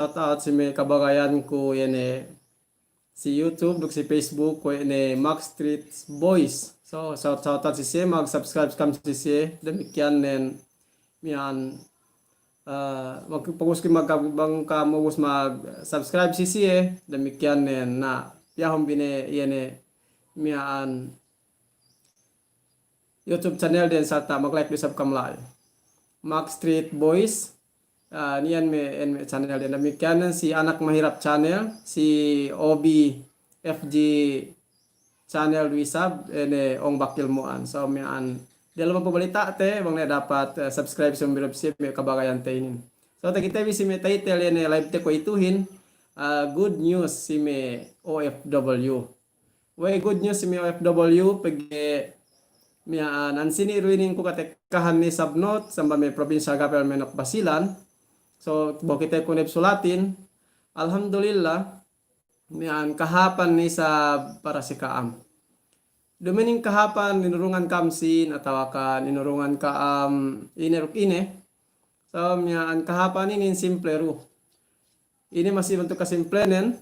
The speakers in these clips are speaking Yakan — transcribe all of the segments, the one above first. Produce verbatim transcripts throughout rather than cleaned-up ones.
shout out si me' kabagayanku iye ne si YouTube duk si Facebook kuwe' ne Max Street Boys. So, shout, shout out si siye, mag-subscribe kam si siye, damikkiyan nen miya'an, eh, mag-, pag ubus ku mag-, bang kam ubus mag-subscribe si siye, damikkiyan nen na, piyahun bi ne iye ne miya'an YouTube channel den sarta mag-like du isab kam la'i. Max Street Boys, ah, niyan me', iyan me' channel den. Damikkiyan si Anak Mahirap channel, si O B F G channel du isab, ine Ong Bakil Mu'an. So, miya'an, diyalem pabalita'te, bang ne dapat, eh, subscribe si umbirup si me' kabagayante inin. So, takite bi si me' title ine live te kuwe'ituhin, ah, good news si me' O F W. We' good news si me' O F W, pegge' miya'an, ansini' du inin ku katekkahan ne sub-North, samba me' provincial government of Basilan. So, bohe' kite ku ne sulatin, alhamdulillah, miya'an kahāpan ne isab para si ka'am. Duma'in kahāpan inurungan ka'am sīn, atawakan inurungan ka'am ine duk ine. So, miya'an kahāpan inin simple du. Ine masi bantuk kasimplenen,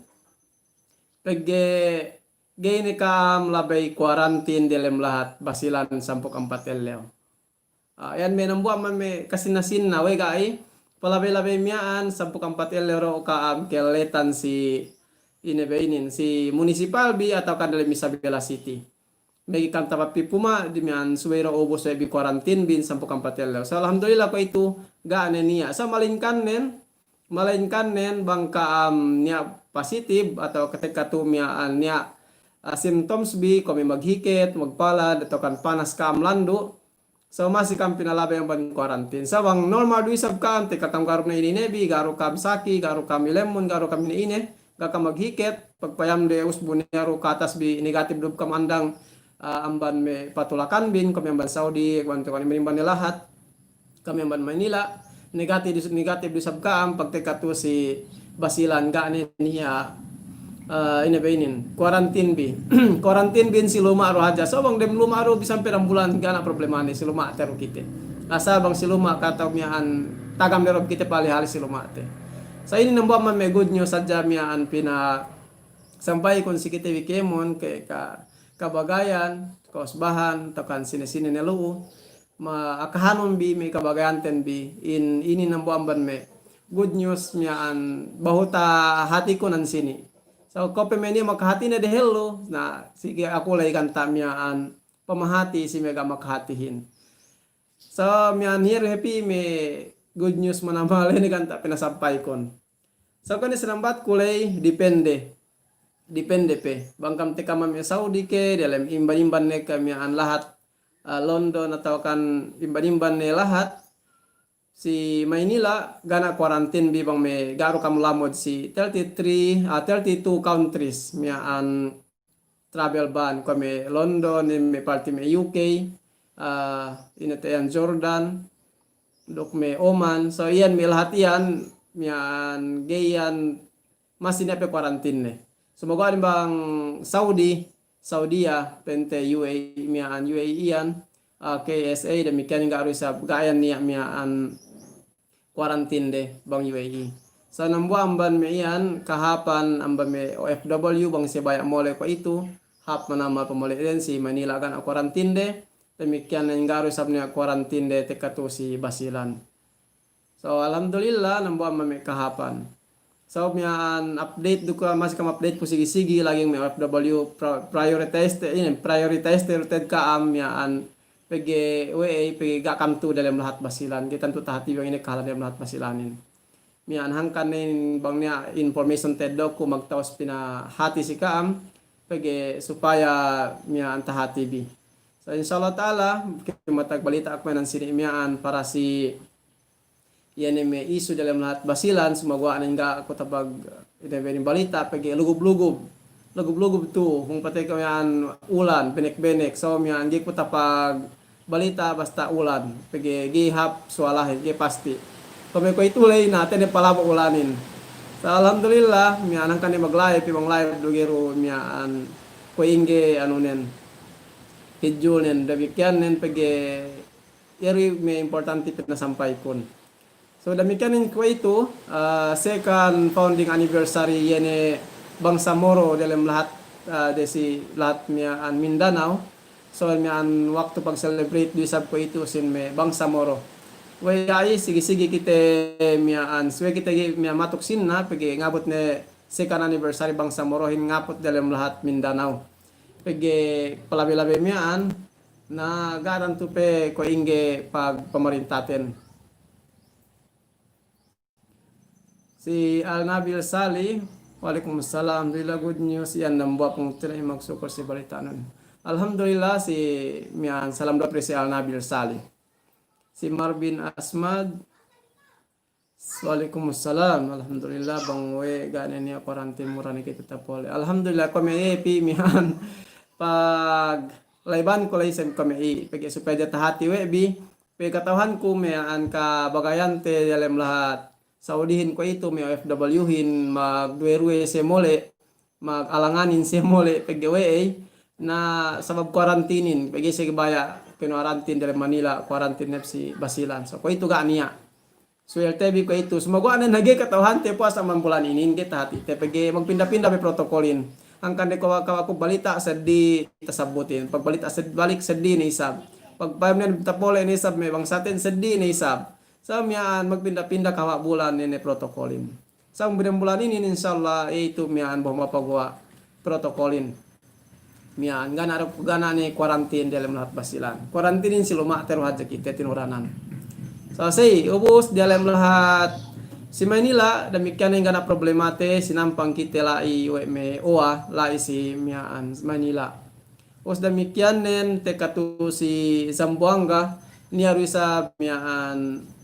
pegge' ga'i ne ka'am labey kuwarantin diyalem lahat Basilan sampū' ampat ellew. Ah, iyan me' dambuwa' amban me' kasinna-sinna, we' ga'i, palabey-labey miya'an sampū' ampat ellew du ka'am kelletan si ine be inin, si munisipal bi atawakan diyalem Isabela City. Megi kam tapapī puma' di miya'an subey du ubus we' bi kuwarantin bin sampū' ampat ellew. So, alhamdulillah kuwe'itu ga' ne niya'. So, malainkan nen, malainkan nen bang ka'am niya' positive atawa katekka tu'u miya'an niya', ah, symptoms bi, kuwe' me' maghiket, magpalad, atawakan panas ka'am landu'. So, masi ka'am pinalabey amban kuwarantin. So, bang normal du isab ka'am, tekka ka'am ga' du ne ine-ine bi, ga' du ka'am saki, ga' du ka'am ilemmun, ga' du ka'am ine-ine, ga' ka'am maghiket, pagpayamde usbu ne du katas bi negative du ka'am andang, ah, amban me' patulakan bin, kuwe' me' amban Saudi, kuwe' me' amban ne lahat, kuwe' me' amban Manila, negative, negative du isab ka'am, pagtekka tu'u si Basilan ga' ne niya', ah, ine be inin, kuwarantin bi. Kuwarantin bin si luma' du hadja. So bang dem luma' du bisan pe dambulan ga' ne problemane si luma'te du kite. Asal bang si luma' kata miya'an tagam de du kite pahali-hali si luma'te. So inin dambuwa' amban me' good news hadja miya'an pinasampaykun si kite bi kēmon ke ka-, kabagayan, ka'usbahan, atawakan sine-sine ne lu'u. Ma-, akahanun bi me' kabagayanten bi, in, inin dambuwa' amban me' good news miya'an behu tahatikun ansini'. So, kuwe' pe me' niya' makahatine dehellu, na, sigi aku la'i ganta' miya'an pamahati si me' ga' makahatihin. So, miya'an here happy me' good news manamal inin ganta' pinasampaykun. So, kuwe' ne sinambatku ley, depende. Depende pe. Bang kam tekka me' Saudi ke, diyalem imban-imban ne ke miya'an lahat, ah, London atawakan imban-imban ne lahat, si Manila, ga' ne kuwarantin bi bang me' ga' du kam lamud si thirty-three, ah, thirty-two countries miya'an travel ban, kuwe' me' London, me' parti me' U K, ah, ine te iyan Jordan, duk me' Oman. So iyan me' lahat iyan, miya'an ga'i iyan masi niya' pe kuwarantinne. Sumaguwa' bang Saudi, Saudiya, pa'inte U A E, miya'an U A E iyan, ah, K S A, damikkiyan ga' du isab, ga' iyan niya' miya'an kuwarantin de bang U A E. So, dambuwa' amban me' iyan, kahāpan amban me' O F W bang siye baya' mole' kuwe'itu, hāp manamal pamole'den si Manila ga' ne kuwarantin de, damikkiyan ne ga' du isab niya' kuwarantin de tekka tu'u si Basilan. So, alhamdulillah, dambuwa' amban me' kahāpan. So, miya'an update du ku, masi kam update ku sigi-sigi, lagi' me' O F W pri-, prioritize te, ine, prioritize te, te ka'am miya'an pegge' we' ey, pegge' ga' kam tu'u diyalem lahat Basilan, ga'i tantu tahati bang ine kahālan diyalem lahat Basilanin. Miya'an hangkan ne bang niya' information teddo' ku magtawus pinahati si ka'am, pegge' supaya miya'an tahati bi. So, insya Allah ta'ala, kite matag balita' aku nan sini miya'an para si iye ne me' isu diyalem lahat Basilan, sumaguwa' ne ga' ku tapag, ine be inin balita', pegge' lugub-lugub. Lugub-lugub tu'u, hung pa'inte ke miya'an ulan, benek-benek. So, miya'an ga'i ku tapag balita' basta ulan. Pegge' ga'i hāp suwalahin, ga'i pasti. Kuwe' me' kuwe'itu ley na, tene palabo' ulanin. So, alhamdulillah, miya'an hangkan ne mag-live, bang live du ga'i du miya'an kuwe' ingge anunen. Schedule nen, damikkiyan nen pegge' iye du me' importante pinasampaykun. So, damikkiyan in kuwe'itu, ah, second founding anniversary iye ne bangsa Moro diyalem lahat, ah, desi lahat miya'an Mindanao. So, miya'an waktu pag-celebrate du isab kuwe'itu sin me' bangsa Moro. We'ey, sigi-sigi kite miya'an, subey kite gi' miya'an matuk sinna, pegge' ngabut ne second anniversary bangsa Morohin ngabut diyalem lahat Mindanao. Pegge' palabey-labey miya'an, na ga' tantu pe kuwe' ingge pagpamarintaten. Si Al Nabil Salih, wa'alaikumussalam, alhamdulillah, good news, iyan dambuwa' pungtina'i, magsukul si balita'nun. Alhamdulillah, si miya'an salam duwa'a pe si Al Nabil Salih. Si Marvin Asmad, wa'alaikumussalam, alhamdulillah, bang we' ga' ne niya' kuwarantin, mura ne kite tapole. Alhamdulillah, kuwe' me' iye pi miya'an pagla'ibanku la'i isab kuwe' me' iye, pegge' supaya tahati we' bi, pe kata'uhanku miya'an kabagayante diyalem lahat Saudihin kuwe'itu me' O F W hin magduwe-ruwe siye mole', mag-alanganin siye mole' pegge' we'ey, na sabab kuwarantinin, pegge' siye baya' pinuwarantin diyalem Manila, kuwarantin ne si Basilan. So kuwe'itu ga' niya'. Suwelte bi kuwe'itu. Sumaguwa' ne na ga'i kata'uhante puwas amban bulan inin, ga'i tahatite, pegge' magpinda-pinda me' protokolin. Hangkan de kawa-, kawaku balita' seddi tasabbutin. Pagbalita' sed-, balik seddi ne isab. Pagpayam ne tapole' ne isab me' bangsaten seddi ne isab. Sa miya'an magpinda-pinda kahaba' bulan ne, ne protokolin. Sa bang bulan inin, insya Allah, iye itu miya'an behu mapaguwa' protokolin. Miya'an, ga' ne, ga' ne kuwarantin diyalem lahat Basilan. Kuwarantinin si luma'te du hadja kite tinuranan. So, sey, ubus diyalem lahat si Manila, damikkiyan ne ga' ne problemate, sinampang kite la'i we' me' owa, la'i si miya'an Manila. Ubus damikkiyan nen tekka tu si Zamboanga, niya' du isab miya'an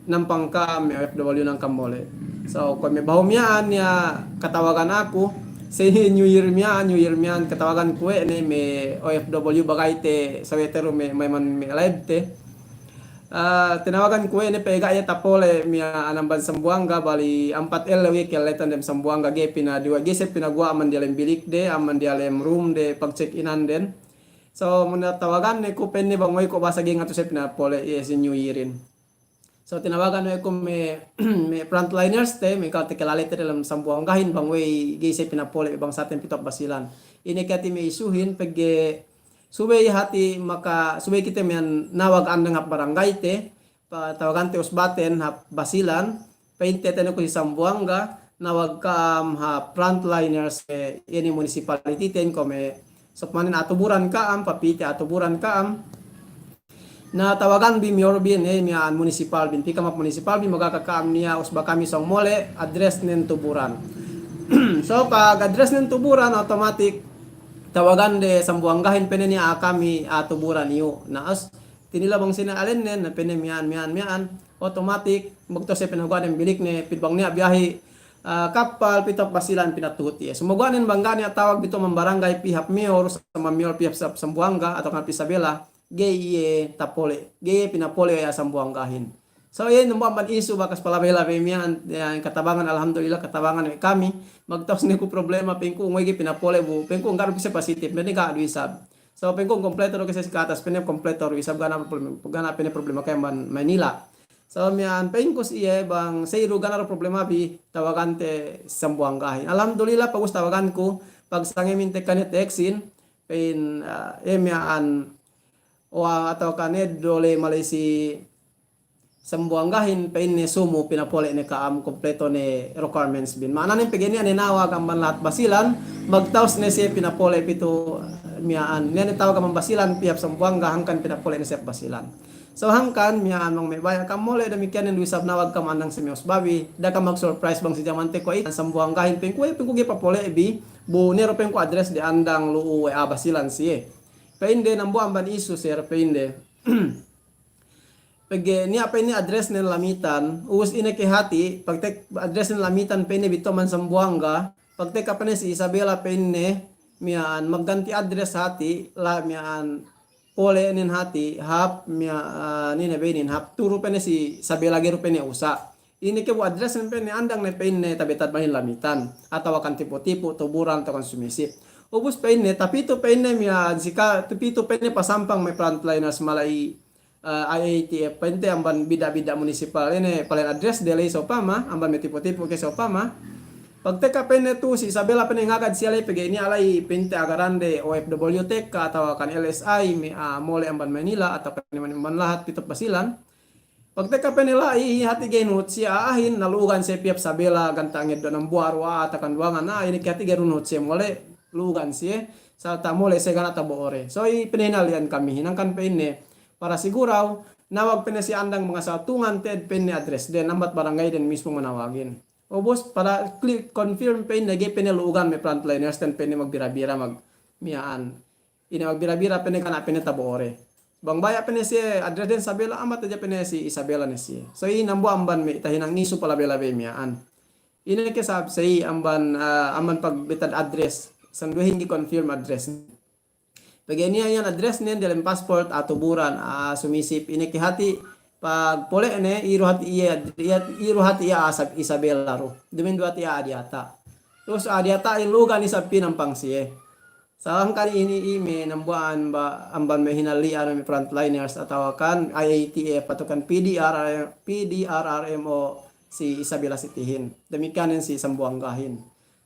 nampang ka'am me' O F W nampang mole'. So, kuwe' me' behu miya'an niya' katawagan aku, si New Year miya'an, New Year miya'an katawagan kuwe' ne me' O F W bagayte, sawe'te du me', me' man me' live te. Ah, tinawagan kuwe' ne pe ga' iye tapole' miya'an amban Zamboanga, bali ampat ellew iye kelletan dem Zamboanga, ga'i pinaduwe, ga'i siye pinaguwa' amban diyalem bilikde, amban diyalem roomde, pag-check-inanden. So, muna tawagan ne ku, pa'inne bang we'ey ko' bahasa ga'i ngatu siye pinapole' iye si New Year-in. So, tinawagan we' ku me', me' frontliners te, me' kal-, te kalalete diyalem Zamboangahin bang we'ey ga'i siye pinapole' bangsaten pitu hap Basilan. Ine ke hati me' isuhin, pegge' subey hati maka, subey kite miya'an nawag andang hap barangayte, pa-, tawagante usbaten hap Basilan, pa'inte tene ku si Zamboanga, nawag ka'am hap frontliners, eh, iye ne municipality ten ko' me', sop manen atuburan ka'am, papite atuburan ka'am. Na tawagan bi miyor bin, eh, miya'an municipal bin, pī ka'am hap municipal bin, magaka ka'am niya' usba kami sōng mole', address nen tuburan. So, pag address nen tuburan, automatic, tawagande Zamboangahin pa'inne niya' a'a kami, a'a tuburan iyu'. Na, us, tinila' bang sine alennen, na pa'inne miya'an, miya'an, miya'an, automatic, magtawus siye pinaguwa' dem bilikne, pī bang niya' biyahi, ah, kappal, pitu hap Basilan pinatuhut iye. Sumaguwa' nen bang ga' niya' tawag pitu amban barangay pī hap miyor, sa amban miyor pī hap Sa-, Zamboanga, atawa kan pī Isabela, ga'i iye tapole', ga'i iye pinapole' we' a'a Zamboangahin. So, iye dambuwa' amban isu bakas palabey-labey miya'an, iye katabangan, alhamdulillah, katabangan we' kami. Magtawus ne ku problema, pa'inku, we'ey ga'i pinapole' bu, pa'inku, ga' du kite positive, pa'inne ga' du isab. So, pa'inku, kompleto du kite si katas, pa'inne kompleto du isab, ga' ne problem-, ga' ne pa'inne problema ka'am amban Manila. So, miya'an pa'inku si iye bang, sey du ga' ne du problema bi, tawagante Zamboangahin. Alhamdulillah, pag ubus tawaganku, pag sangem in tekka ne text-in, pa'in, ah, iye miya'an, owa atawa kan ne dole mala'i si Zamboangahin, pa'inne sumu pinapole' ne ka'am, kompleto ne requirements bin. Ma'ananen pegge' niya' ne nawag amban lahat Basilan, magtawus ne siye pinapole' pitu miya'an. Niya' ne tawag amban Basilan pī hap Zamboanga, hangkan pinapole' ne siye hap Basilan. So hangkan miya'an bang me' baya' ka'am mole', damikkiyan nen du isab nawag ka'am andang si me' usba bi, da'a ka'am magsurprise bang si jamante kuwe'itu, Zamboangahin pa'inku, eh, pa'inku ga'i papole' bi, bu niya' du pa'inku address de andang lu'u we' a'a Basilan siye. Pa'inde dambuwa' amban isu, sir, pa'inde. Pegge' niya' pa'inne address nen Lamitan, ubus ine ke hati, pagtek address nen Lamitan pa'inne bitu amban Zamboanga, pagtekka pa'inne si Isabela pa'inne, miya'an magganti address hati, la miya'an pole' nen hati, hap miya-, ah, ine be inin, hap turu pa'inne si Isabela ga'i du pa'inne usa'. Ine ke bu address nen pa'inne andang ne pa'inne Tabe-Tadmanin Lamitan, atawa kan Tipo-Tipo, Tuburan, atawa kan Sumisip. Ubus pa'inne, tapitu pa'inne miya'an sika, tapitu pa'inne pasampang me' frontliners mala'i eh, I A T F pa'inte amban bidda'-bidda' munisipal ine, pa'in address de ley sopama, amban me' tipu-tipu ke sopama. Pagtekka pa'inne tu si Isabela pa'inne ngagad siye ley pegge' niya' la'i pa'inte agarande O F W tekka atawa kan L S I me', ah, mole' amban Manila atawa kan amban lahat pitu Basilan. Pagtekka pa'inne la'i, hati' ga'i nuhut siye a'ahin, nalu'ugan siye pī hap Isabela, ganta' ngeddo' dambuwa' du a'a takanduwangan, ah, ine ke hati' ga'i du nuhut siye mole', lu'ugan siye, sa' ta mole' siye gana' tabo'ore. So, i pa'inne hinalli'an kami, hinangkan pa'inne, para siguraw, nawag pa'inne si andang mangasatungan te'ed pa'inne address den, ambat barangay den mismo manawagin. Ubus, para click confirm pa'inne, ga'i pa'inne lu'ugan me' frontliners den pa'inne magbira-bira mag-, miya'an. Ine magbira-bira pa'inne gana' pa'inne tabo'ore. Bang baya' pa'inne siye address den Isabela, ambat hadja pa'inne si Isabela ne siye. So, i dambuwa' amban me' tahinang isu palabey-labey miya'an. Ine ke sab sa'i amban, ah, amban pagbetad address, sinduwe hinggi confirm address. Pegge' niya' iyan address nen diyalem passport, atuburan, ah, sumisip, ine ke hati', pagpole' ne, iru hati' iye, iye, iru hati' iye asab Isabela du. Duma'in du hati' iye a'a diyata'. Terus a'a diyata'in lu'ugan isab pī nampang siye. Sangkan inin i me' dambuwa'an ba-, amban me' hinalli'an me' frontliners atawa kan I A T F atawa kan P D R R M, P D R R M o si Isabela Cityhin. Damikkiyan si Sambuwanggahin.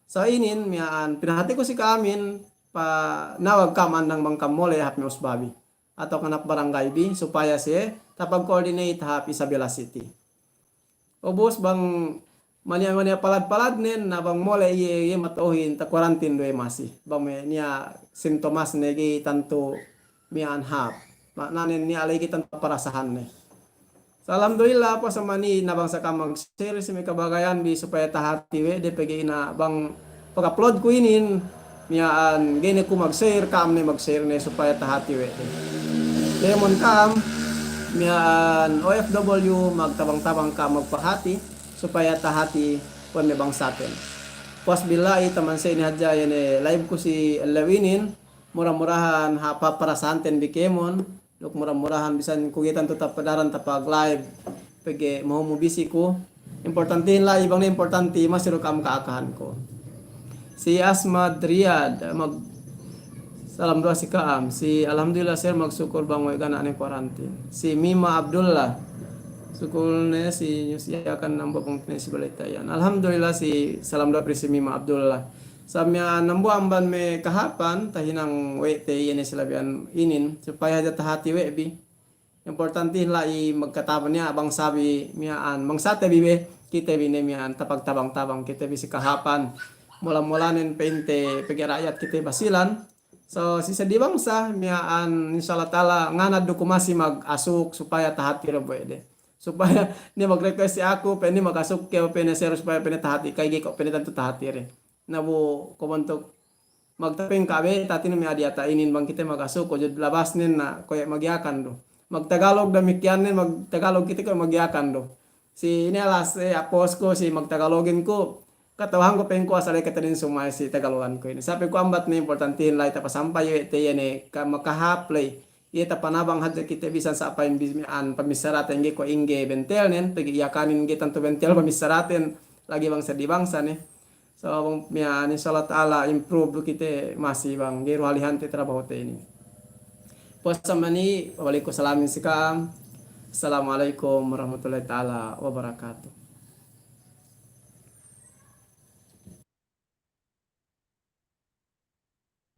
So inin miya'an pinahatiku si ka'amin, panawag ka'am andang bang ka'am mole' hap me' usbabi atawa kan hap barangaybi supaya siye tapag-coordinate hap Isabela City. Ubus bang maniya'-maniya' palad-paladnen, na bang mole' iye, iye mato'ohin, ta-quarantine du iye masi. Bang me' niya' sintomasne ga'i tantu miya'an hap. Ma'nanen niya' la'i ga'i tantu parasahanne. So, alhamdulillah, puwas amban i na bang sa ka'am mag-share si me' kabagayanbi supaya tahati we' de pegge' ina bang pag-upload ku inin, miya'an ga'i ne ku mag-share, ka'am ne mag-share ne supaya tahati we' de. Kēmon ka'am, miya'an O F W, magtabang-tabang ka'am magpahati supaya tahati we' me' bangsaten. Puwas billahi taman sa inin hadja iye ne live ku si ellew inin, mura-murahan hāp-hāp parasahanten bi kēmon, duk mura-murahan bisan ku ga'i tantu tapadaran tapag-live, pegge' mahumu bisi ku. Importantihin la'i bang ne importanti, masi du ka'am ka'akahanku. Si Asmad Riyad, mag-, salam du'a si ka'am. Si alhamdulillah sir, magsukul bang we' gana' ne quarantine. Si Mima Abdullah, sukul ne si news Yakan dambuwa' bang ne si balita iyan. Alhamdulillah si salam du'a pī si Mima Abdullah. Sa' miya'an dambuwa' amban me' kahāpan, tahinang we' te iye ne si labeyan inin, supaya hadja tahati we' bi. Importantihin la'i magkataban niya' bangsabi miya'an, bangsate bi be, kite bi ne miya'an, tapagtabang-tabang kite bi si kahāpan. Mula-mulanen pa'inte pegge' ra'yat kite Basilan. So, si seddi bangsa miya'an, insya Allah ta'ala, nganad du ku masi mag-asuk supaya tahati du bu we' de. Supaya niya' mag-request si aku, pa'inne mag-asuk ke, pa'inne sir supaya pa'inne tahati, kay ga'i ko' pa'inne tantu tahati de. Na bu, kuwe' bantuk magtapeng ka'am, tahati ne me' a'a diyata' inin bang kite mag-asuk, kujud labasnen na kuwe' mag-Yakan du. Mag-Tagalog damikkiyan ne, mag-Tagalog kite kuwe' mag-Yakan du. Si ine alas, eh, apos ku si mag-Tagalogin ku, kata'uhanku pa'inku asal ekka tadin sumay si Tagalogan ku inin. Sa' pa'inku ambat ne importantihin la'i tapasampay we' te iye ne ka-, makahāp la'i. Iye tapanabang hadja kite bisan sa' pa'in bis-, miya'an pamissaraten ga'i ko' ingge bentelnen, pegge' Yakanin ga'i tantu bentel pamissaraten, lagi' bang seddi bangsa ne. So, bang miya'an, insya Allah ta'ala, improve du kite masi bang, ga'i du halihante trabahute inin. Puwas amban i, pabalik ku salamin si ka'am. Assalamu alaikum warahmatullahi ta'ala wabarakatuh.